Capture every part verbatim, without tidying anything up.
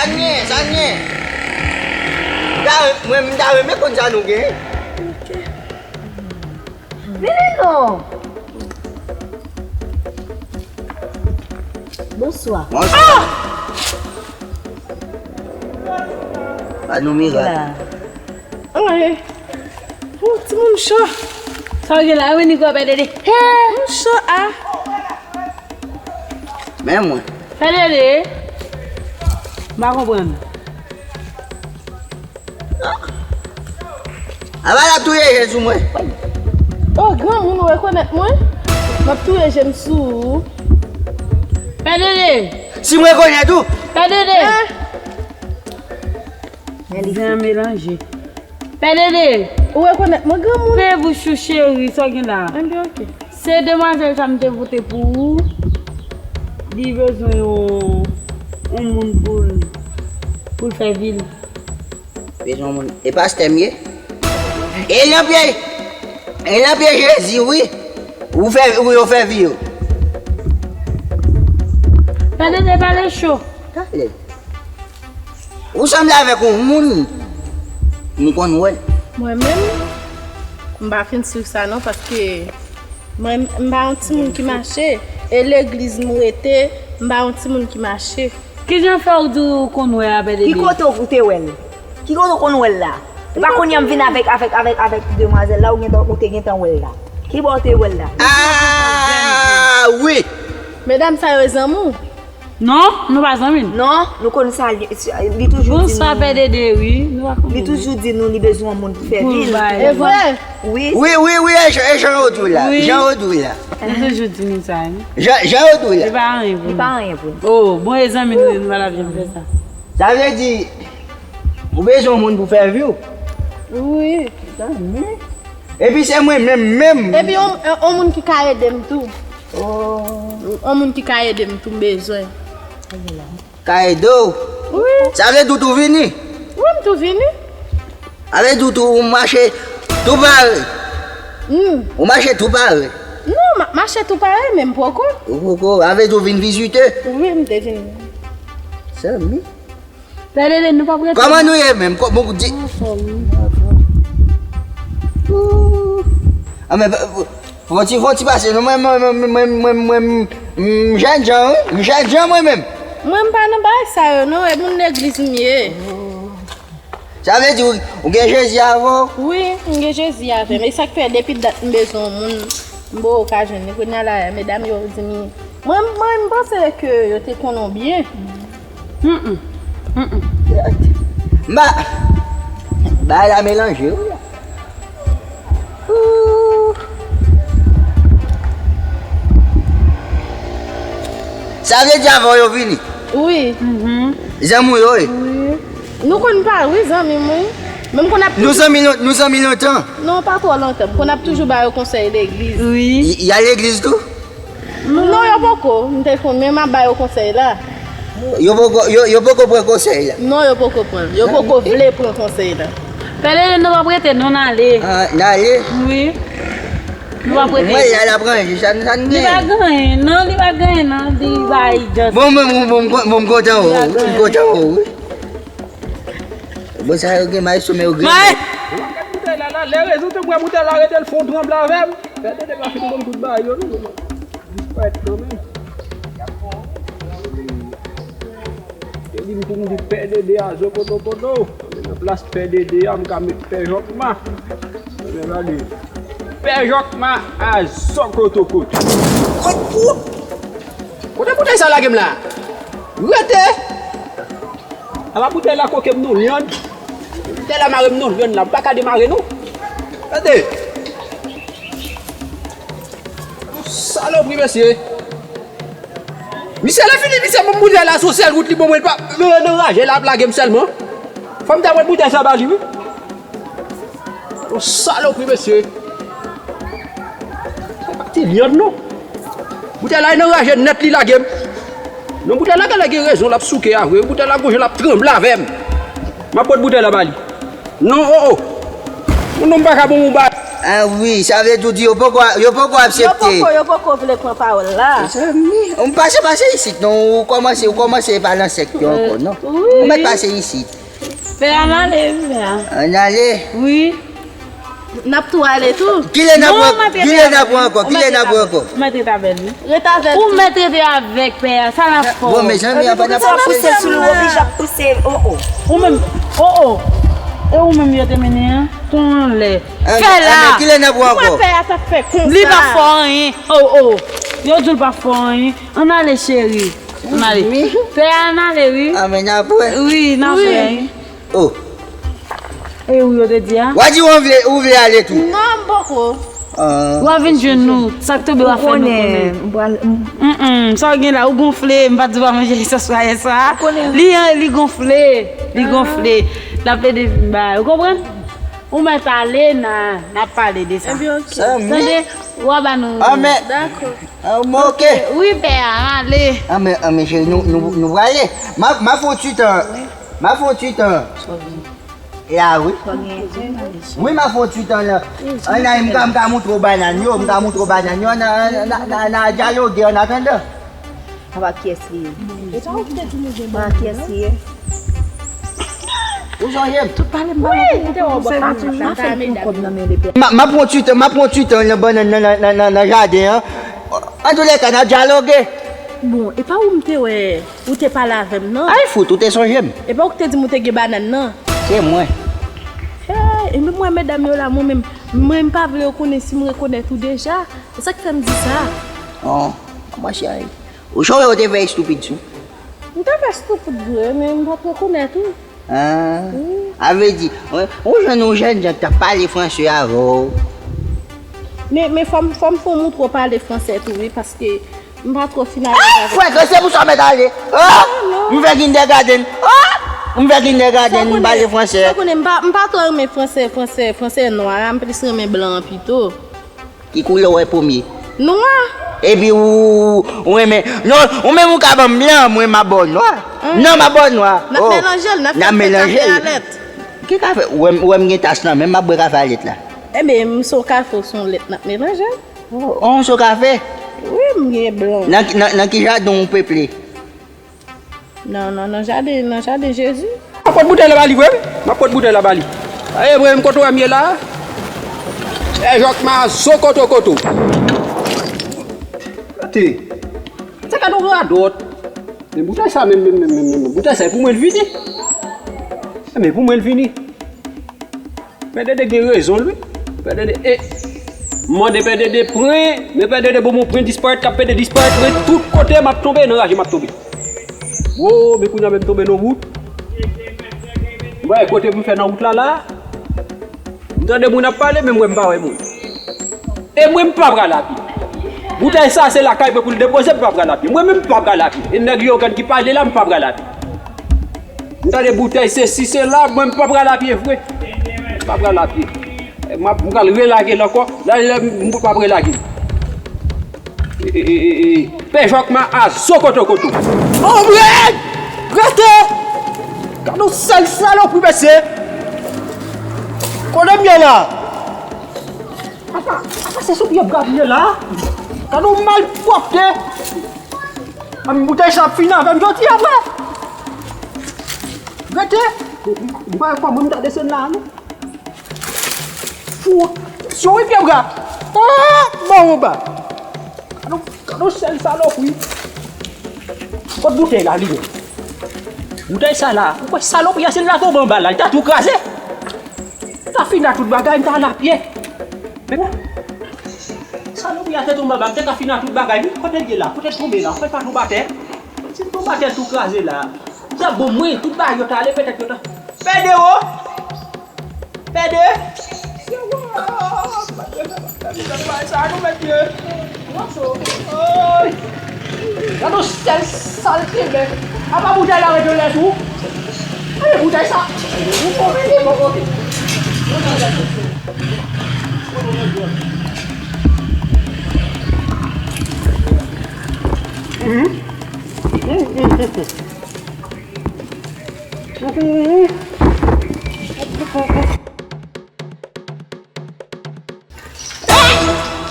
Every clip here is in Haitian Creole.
Sa gen, sa gen. M ta, mwen, m ta renmen konn sa nou gen. Vini non. Bonswa. Bonswa. Ah! Pa nou mirak. Anyen. Ou timoun cho. Sa w gen la, wi, Niko, Pè Dede. He! M cho a. Men mwen. Pè Dede. M pa konprann. Apa l ap touye je sou mwen? O, granmoun, ou rekonèt mwen? M ap touye je m sou ou. Pè Dede. Si m rekonèt ou? Pè Dede. Hein? Zen an melanje. Pè Dede. Ou rekonèt mwen, granmoun? Fè bouch ou, cheri, sa w gen la? Enben, oke. Se demwazèl sa m te vote pou ou. Li bezwen yon, yon moun pou l, pou l fè vi l. Bezwen yon moun. E pastè m ye? E nan pye, e nan pye Jezi, wi. Ou fè, ou yo fè vi yo. Pè Dede pale cho. Pale. Ou sanble avèk yon moun m konn wè. Mwen menm, m pa fin swiv sa non, paske mwen, m pa yon timoun ki mache. E legliz m rete, m pa yon timoun ki mache. Kijan fè w di w konn wè a, Pè Dede? Ki kote w te wè l? Ki kote w konn wè l la? E pa kounye a m vin avèk, avèk, avèk, avèk demwazèl la, ou gentan, ou te gentan wè l la. Ki bò w te wè l la? Ah, wi! Medam sa yo zanmi w? Non, nou pa zanmi. Non, nou konn sa, li, li toujou di nou. Bonswa, Pè Dede, wi. Nou pa konn. Li toujou di nou li bezwen yon moun pou fè vi l. E vre? Wi. Wi, wi, wi, e jan, e jan yo di w la. Wi. Jan yo di w la. Nou toujou di nou sa, wi. Jan, jan yo di w la. Li pa anyen pou nou. Li pa anyen pou nou. Oh, bon, e zanmi nou, nou pa t ap janm fè sa. Sa vle di, ou bezwen yon moun pou fè vi w? Wi. Zanmi. Epi se mwen menm, menm. Epi yon, yon, yon moun ki ka ede m tou. Oh. Yon moun ki ka ede m tou, m bezwen. Ka ede w? Wi. Sa vle di w tou vini? Wi, m tou vini. Sa vle di w tou, ou mache tou pare? Hmm. Ou mache tou pare? Non, m ap mache tou pare, men m poko. Ou poko? Sa vle di w vin vizite? Wi, m te vin. Zanmi. Pè Dede, nou p ap rete. Kòman nou ye menm? Kò-, bon, di. Anfòm. Ooh. Ah, men, fò ti, fò ti pase, non, mwen, mwen, m jènjan, wi. M jènjan, mwen menm. Mwen, m pa nan bagay sa yo, non. E moun legliz m ye. Sa vle di, ou, ou gen Jezi avè w? Wi, m gen Jezi avè m. E sa k fè, depi dat, m bezwen yon moun, m poko ka jwenn li. Kounye a la, medam yo di m, mwen, mwen, m panse ke yo te konnen w byen. Mm, mm. Mm, mm. M pa, bagay la melanje, wi. Ooh. Sa vle di avan yo vini? Wi. Mhm. Zanmi w yo, wi. Wi. Nou konn pa, wi, zanmi m, wi. Men m konn ap Nou zanmi lon-, nou zanmi lontan? Non, pa twò lontan. M konn ap toujou ba yo konsèy legliz. Wi. Y, y al legliz tou? Non, yo poko. M te konn, men m ap ba yo konsèy la. Yo poko, yo, yo poko pran konsèy la. Non, yo poko pran. Yo poko vle pran konsèy la. Pè Dede, nou p ap rete, non, n ale. Ah, n ale? Wi. Nou p ap rete. Mwen, y al ap ranje, sa, sa n Li pa gen. Genyen, non, li pa genyen, non. Li bay just. Bon, mwen, mwen, mwen, mwen, mwen kontan, wi. Mwen kontan, wi. Bon, sa yo gen may sou men yo gen. May! Ou pa gad boutèy la, la. Lè rezon te bwè boutèy la, rete l fon tranble avè m. Pè Dede pa fin konn tout bagay yo, non. Disparèt kanmenm. Yo di m pou m di Pè Dede a zo kotokoto. Men nan plas Pè Dede a, m ka met Pè Jòkma. Men gade. Pè Jòkma a zo kotokoto. Kot pou? Kote boutèy sa lage m la? Rete! Apa boutèy la koke m non, lyann? Boutèy la mare m non, lyann la. M pa ka demare non. Gade. Salopri, mesye. Misye lè fini, misye ban m boutèy la sou sèl wout li ban mwen, li pa, men nan raje la ap lage m sèlman. Fò m ta pran boutèy sa ba li, wi. Yon salopri, mesye. Se pa ti lyann, non. Boutèy la nan raje nèt, li lage m. Non, boutèy la genlè gen rezon, l ap souke a vre. Boutèy la gon jan l ap tranble avè m. M ap pot boutèy la ba li. Non, o, o. Moun non, m pa ka bon, bon ba. Ah wi, sa vle di yo poko, yo poko aksepte. Yo poko, yo poko vle pran pawòl la. Mezanmi, ou pase, pase isit non, ou kòmanse, ou kòmanse pale an sèk yo ankò non. Wi. Ou mèt pase isit. Pè a, n ale, wi, pè a. Ann ale. Wi. N ap tou ale tou. Kilè n ap pran, kilè n ap pran ankò, kilè n ap pran ankò? Ou mèt ret avè l, wi. Ret avè l. Ou mèt rete avèk pè a, sa l ap fè w? Bon, mezanmi, apa n ap pouse l sou li, w oblije ap pouse l, o, o. Ou menm, o, o. E ou menm yo te mennen an? Tou anlè. Fè la. Kilè n ap pran ankò? Ou wè pè a t ap fè konsa. Li pa fè anyen. O, o. Yo di l pa fè anyen. Ann ale, cheri. Ann ale. Pè a, ann ale, wi. Ann ale, n ap wè. Wi, n ap wè. O. E wi, yo te di a. W a di w vle, ou vle ale tou. Non, m poko. Ah. W a vin jwenn nou. Sa k tonbe w a fè nou konnen. Mm, mm, sa w gen la, ou gonfle, m pa t di w pa manje sòs payèt sa. Li, li gonfle, li gonfle. L ap plede vin ba, ou konprann? Ou mèt ale, n a, n ap pale de sa. Ebyen, oke. Tande, w a ba nou. Dakò. Ah, m oke. Wi, pè a, ale. Ah, men, ah, men cheri, nou, nou, nou prale. M a, m a fè yon ti tan. M a fè yon ti tan. La, wi. Wi, m a fè yon ti tan la. Ann ale, m ka, m ka montre w banann yo, m ka montre w banann yo. Ann, ann, ann, ann, ann dyaloge, ann atandan. Apa kiyès li ye? Apa kiyès li ye? Ou sonje m? Tout pale m pa konn konsèy, m ap fè l pran kòb nan men lepè. M a, m a pran ti tan, m a pran ti tan nan bannann nan, nan, nan, nan, nan jaden an. Antoulèka, n a dyaloge. Bon, e pa ou m te wè, ou te pale avè m, non? Ay, fout, ou te sonje m. E pa ou ki te di m ou te gen bannann, non? Se mwen. Hey, e menm mwen, medam yo la, mwen menm, mwen m pa vle yo konnen si m rekonèt ou deja. E sa k fè m di sa. Oh, mwen cheri. Ou sonje ou te fè estipid sou? M te fè estipid vre, men m pa t rekonèt ou. Ah. Wi. A vle di, ou, ou jwenn yon jènjan k t ap pale franse avè w. Men, men fò m, fò m, fò m montre w pale franse tou, wi, paske m pa twò fin alèz avèk. Frè, se pou sa w mèt ale. Ah! M fè kindergarten. Ah! M fè kindergarten, m pale franse. Sa konnen, m pa, m pa twò renmen franse, franse, franse nwa a, m plis renmen blan an pito. Ki koulè w wè premye? Nwa. Epi ou, ou renmen, non, ou menm ou ka ban m blan, mwen m a ba w nwa. Non, m a ba w nwa. N ap melanje l, n ap fè kafe a lèt. Ki kafe? Ou wè m, ou wè m gen tas nan men m, m ap bwè kafe a lèt la. Ebyen, m se yon kafe, w se yon lèt, n ap melanje l. Oh, w se yon kafe? Wi, m gen blan. Nan, nan, nan ki jaden w peple? Nan, nan, nan jaden, nan jaden Jezi. M ap pot boutèy la ba li vre wi. M ap pot boutèy la ba li. Aye vre, m kote w wè m ye la. Pè Jòkma zo kotokoto. Gade. Se gade yon radòt. Men boutèy sa menm, menm, menm, menm, menm. Boutèy sa e pou mwen l vini. E men pou mwen l vini. Pè Dede gen rezon l wi. Pè Dede, e, m mande Pè Dede pran, men Pè Dede ban m yon pran disparèt k ap pede disparèt mwen tout kote m ap tonbe, nan raje m ap tonbe. Wo, men kounye a menm m tonbe nan wout. M pa wè kote pou m fè nan wout la la. M tande moun ap pale, men m wè m pa wè moun. E mwen m pa pral a pye. Boutèy sa se lakay mwen pou l depoze, m pa pral a pye. Mwen menm m pa pral a pye. E nèg yo gad ki pale la, m pa pral a pye. M tande boutèy sesi sela, mwen m pa pral a pye vre. M pa pral a pye. M ap, m pral relage l ankò. La, la, m p ap relage l. E, e, e, e, e. Pè Jòkma a zo kotokoto. Anmwey! Rete! Gade yon sèl salopri mesye! Kote m ye la? Apa, apa se sou pye bra m ye la? Gade yon malpwòpte! Ann boutèy sa ap fini avè m jodi a vre! Rete! M pa wè kòman m ta desann la non. Fout! Sou wi pye bra! Ah! Bon, bon, ba! Gade yon, gade yon sèl salopri! Kot boutèy la li ye? Boutèy sa la, ou kwè salopri a si l ta tonbe anba la, li ta tou kraze! M ta fini ak tout bagay, m ta al a pye! Men salopri a te tonbe anba, m te ka fini ak tout bagay wi! Kote l ye la? Kote l tonbe la? Ou kwè l pa tonbe atè? Si l tonbe atè, l tou kraze la! Sa bon, mwen, tout bagay yo t ale, petèt yo ta. Pè Dede! Pè Dede! Sa nou mèt ye. Gade yon sèl salte, men. Apa boutèy la rete lè tou? Gade boutèy sa. Ou konprann li, bon, oke. Mhm. Mhm.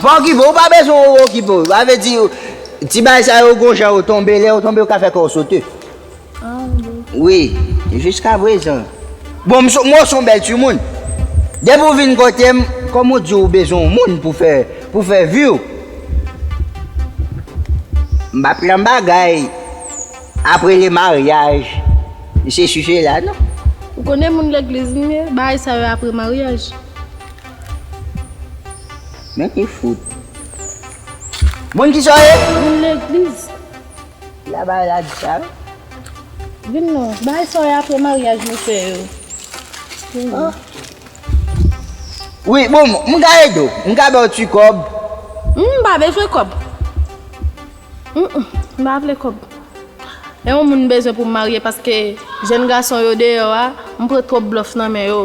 Pa okipe, ou pa bezwen ou okipe w. Sa vle di, ti bagay sa yo gon jan yo tonbe, lè yo tonbe, yo ka fè kò w sote. Ah, bon. Wi, jiskaprezan. Bon, m se, mwen se yon bèl timoun. Depi w vin kote m, kòm ou di ou bezwen yon moun pou fè, pou fè vi w. M p ap nan bagay apre le maryaj, sesi sela, non. Ou konnen moun legliz m ye, bagay sa yo apre maryaj. Men ki fout. Moun ki sa w ye? Moun legliz. La bagay la di sa, wi. Vin non, bagay sa yo apre maryaj nou fè yo. Ah. Wi, bon, m ka ede w. M ka ba w ti kòb. M pa bezwen kòb. Mm, mm, m pa vle kòb. E yon moun m bezwen pou m marye paske jèn gason yo deyò a, m pran twòp blòf nan men yo.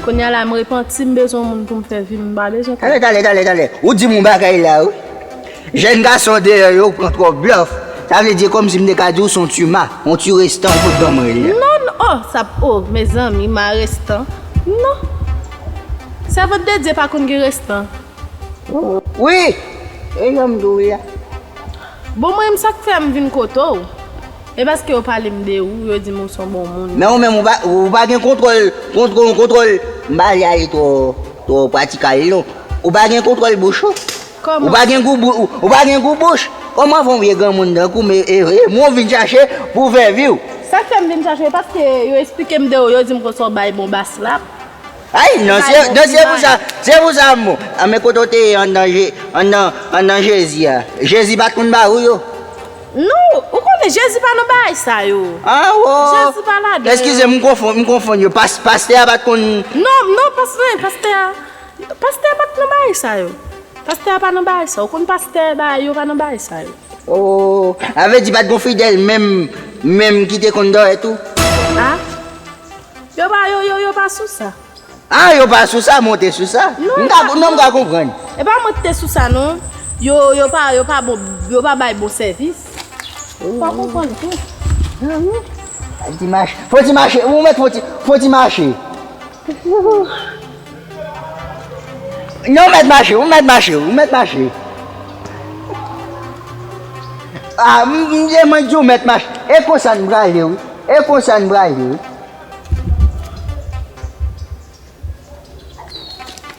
Kounye a la, m repanti, m bezwen yon moun pou m fè vi m, m pa bezwen kòb. Talè, talè, talè, talè. Ou di m yon bagay la, wi. Jèn gason deyò yo pran twòp blòf. Sa vle di kòmsi m te ka di w se yon ti ma, yon ti restan ou pot ban mwen la. Non, non, oh, sa, oh, mezanmi, ma restan. Non. Sèvant de Dye pa konn gen restan. Wi, e jan m di w la. Bon, mwen menm, sa k fè m vin kote w, e paske yo pale m de ou, yo di m ou se yon bon moun. Men ou menm, ou pa, ou pa gen kontwòl, kontwòl, kontwòl, m pa vle ale twò, twò pratikal, non. Ou pa gen kontwòl bouch ou. Kòman? Ou pa gen gou bou-, ou, ou pa gen gou bouch. Kòman fè yon vye granmoun tankou m, e, e, e, mwen vin chache pou fè vi w? Sa k fè m vin chache w, paske yo eksplike m de ou, yo di m konsa w bay bon bas lap. Ay, non, se, non, se pou sa, se pou sa, m, a, men kote w te ye anndan Je-, anndan, anndan Jezi a? Jezi pa t konn ba ou yo? Non, ou konnen Jezi pa nan bagay sa yo. Ah, oh. Jezi pa ladan yo. Eskize m, m konfonn, m konfonn yo. Pas-, pastè a pa t konn. Non, non, pastè, pastè a, pastè a pa t nan bagay sa yo. Pastè a pa nan bagay sa yo. Ou konn pastè, bagay yo pa nan bagay sa yo. Oh, sa vle di pa t gon fidèl menm, menm ki te konn dòyè tou? Ah? Yo pa, yo, yo, yo pa sou sa. Ah, yo pa sou sa, monte sou sa. Non, m ka, non, m ka konprann. E pa mwen ki te sou sa, non. Yo, yo pa, yo pa bon, yo pa bay bon sèvis. Ou pa konprann tou. Fò ti mache, fò ti mache, ou mèt fò ti, fò ti mache. Non, ou mèt mache, ou mèt mache, ou mèt mache. Ah, m, m, e mwen di ou mèt mache. E konsa n prale, wi. E konsa n prale, wi.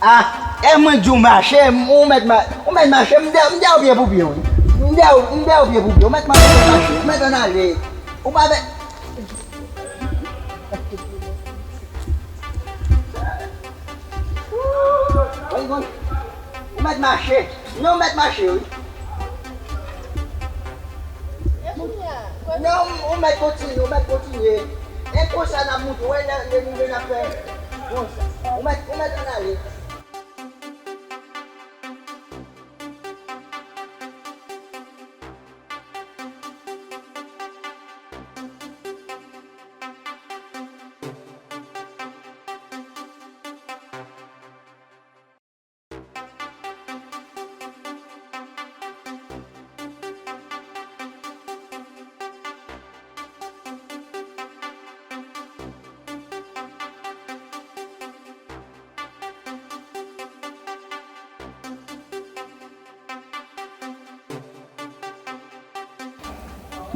Ah, e mwen di w mache, m, ou mèt ma-, ou mèt mache, m dèyè, m dèyè w pye pou pye, wi. M dèyè w, m dèyè w pye pou pye, ou mèt mache, ou mèt mache, ou mèt ann ale. Ou pa mèt. Ou mèt mache. Non, ou mèt mache, wi. Non, ou mèt kontinye, ou mèt kontinye. E konsa n ap moute, wè, lè, lè nou vin ap fè konsa. Ou mèt, ou mèt ann ale.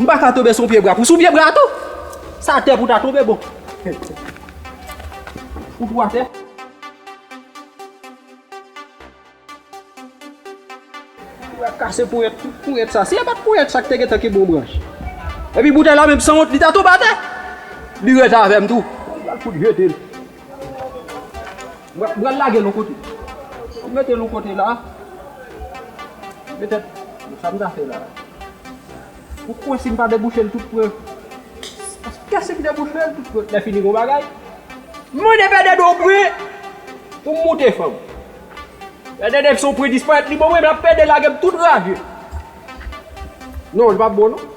M pa ka tonbe sou pye bra. Pou sou pye bra tou. Sa tè pou ta tonbe bon. Ou tou atè. Ou ap kase ponyèt, tout ponyèt sa. Si e pa t ponyèt sa k te gentan kenbe yon branch. Epi boutèy la menm sanwont, li ta tonbe atè. Li ret avè m tou. M pral fout jete l. M pral, m pral lage l yon kote. M mete l yon kote la. Petèt, sa m ta fè la. Ou kwè si m pa debouche l tout pwen? Kè si m debouche l tout pwen, lè fini gon bagay. M mande pèdè dwe yon pwen pou m moute fanm. Pèdè dwe se yon pwen disparèt, li bon mwen, m ap pèdè lage m tout raje. Non, li p ap bon non.